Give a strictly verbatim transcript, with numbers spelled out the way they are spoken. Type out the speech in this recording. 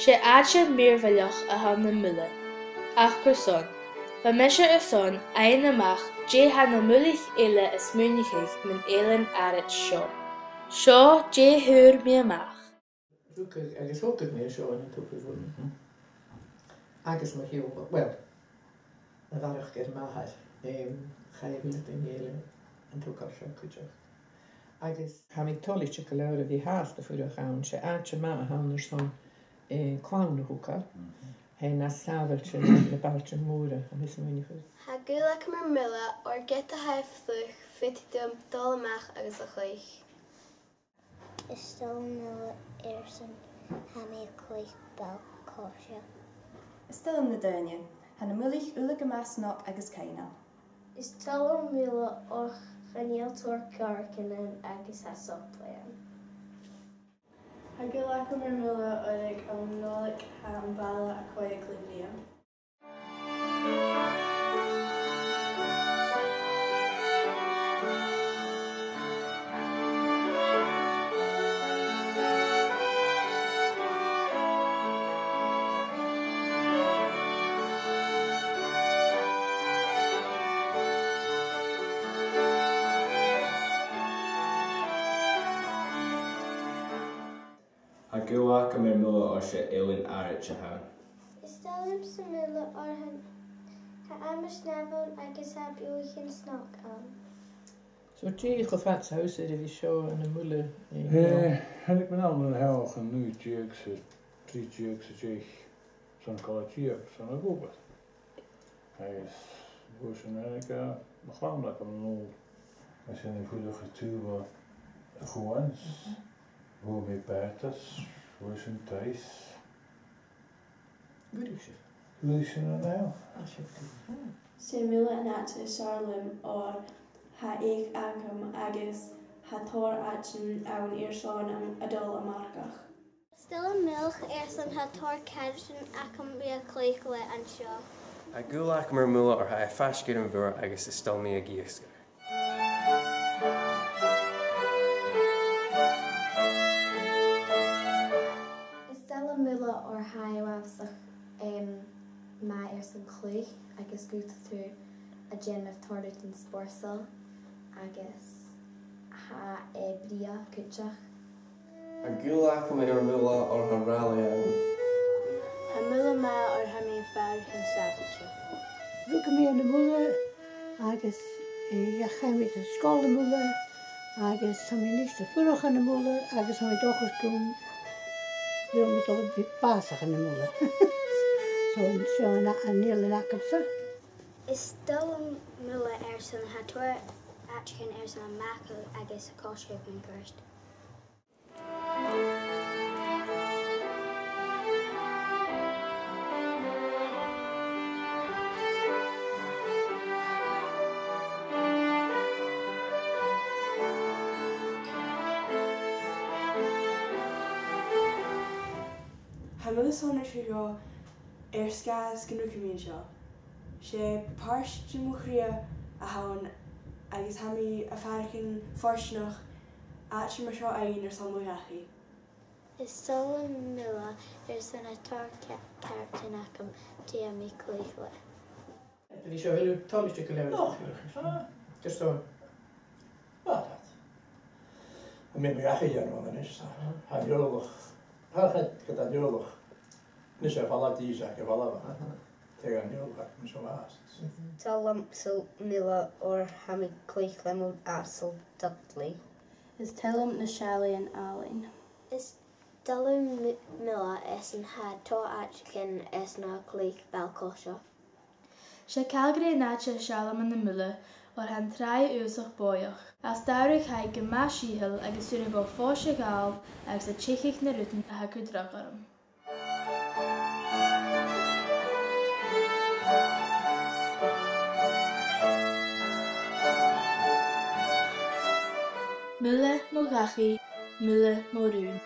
'S e àite mìorbhaileach a th' ann am Muile. Ach carson, bha mise airson faighinn a-mach dè tha na Muilich eile a' smaoineachadh mun eilean àraid seo. Seo dè fhuair mi a-mach. Rugadh agus thogadh mi an seo ann an Tobar Mhòr. Mhm. Agus mo theaghlach, well, a bharrachd air m' athair, em, chaidh a h-uile duine eile an tobar seo cuideachd. Agus tha mi toilichte gu leòr a bhith fhathast a' fuireach ann, 's e àite math a th' ann airson, eh, clann a thogail. Mhm. Tha e nas sàbhailte na, na bailtean mòra, tha mi a' smaoineachadh. Tha gaol agam air Muile oir ged a tha e fliuch, faodaidh tu dol a-mach agus a chluich. Is toil leam Muile airson tha mi a' cluich ball-coise. Is toil leam na daoine. Tha na Muilich uile gu math snog agus coibhneil. Is toil leam Muile oir chan eil tòrr caraidean ann agus tha sop ann. Tha gaol agam air Muile oir aig àm Nollaig tha am baile a' coimhead glè bhrèagha. Tha gaol agam air Muile oir 's e eilean àraid a th' ann. Is toil leamsa Muile oir tha, tha àm air snámh ann agus tha beathaichean snog ann. So dè cho fad 's a tha thusa air a bhith seo ann am Muile, eh, Eh, thàinig mi a-nall an Hearadh ann an naoi deug 's a trì deug 's a deich, son còig deug, son a' Ghobhar. Agus bhuail sinn aig, eh, mo chlann agam a-null. Agus sin a' fuireach a' taobh a' chuain, bhuail mi bàta, bhuail sinn taigh. Dh'fhuirich sibh? Dh'fhuirich sinn an-diugh. Ah, sure. 'S e Muile an t-àite as fheàrr leam oir tha each agam agus tha tòrr àitean ann airson a dhol a mhargadh. Is toil leam Muile airson tha tòrr caraidean agam a bhith a' cluich leotha an seo. Tha gaol agam air Muile oir tha e faisg air a' mhuir agus is toil leam a dh'iasgach. Is toil leam Muile oir tha e uabhasach, em, math airson cluich agus dh'fhaodadh tu a' dèanamh tòrr rudan spòrsail agus tha e brèagha cuideachd. Tha gaol agam air Muile oir tha raleigh ann. Tha Muile math oir tha mi a' faireachdainn sàbhailte. Rugadh mi ann am Muile agus, eh, chaidh mi dhan sgoil ann am Muile agus tha mi a-nis a' fuireach ann am Muile agus tha mi an dòchas gum bi mi a' dol a bhith bàsach ann am Muile. So, seo an, an eilean agamsa. Is toil leam Muile airson tha tòrr àiteachan airson a' mhargadh agus a' coiseachd mun cuairt. Tha Muile sònraichte dhomh air sgàth 's gun rugadh mi an seo. 'S e pàirt de mo chridhe a th' ann agus tha mi a' faireachdainn fortanach àite mar seo fhaighinn airson mo dhachaigh. Is toil leam Muile airson tha tòrr ca-, caraidean agam dè tha mi a' cluich leotha. Bidh seo a' faighinn toilichte gu leòr. Och, ah. Just so. Well, that. Tha mi a' dol a dh'fhalbh a-nis, so. Tha an teaghlach, tha, tha, tha an teaghlach a-nis a' falbh, dìreach a' falbh. Tha an teaghlach a-nis a' falbh. Toil leamsa Muile oir tha mi a' cluich le mo asal Dudley. Is toil leam na seallaidhean àlainn. Is toil leam Mu-, Muile airson tha tòrr àiteachan airson a' cluich ball-coise. 'S e Calgary an t-àite as fheàrr leam ann am Muile, oir tha an tràigh uabhasach bòidheach. As t-samhradh tha i gu math sìtheil agus 's urrainn dhomh fois a ghabhail agus a' teicheadh na rudan a tha cur dragh orm. Muile mo dhachaigh, Muile mo rùn.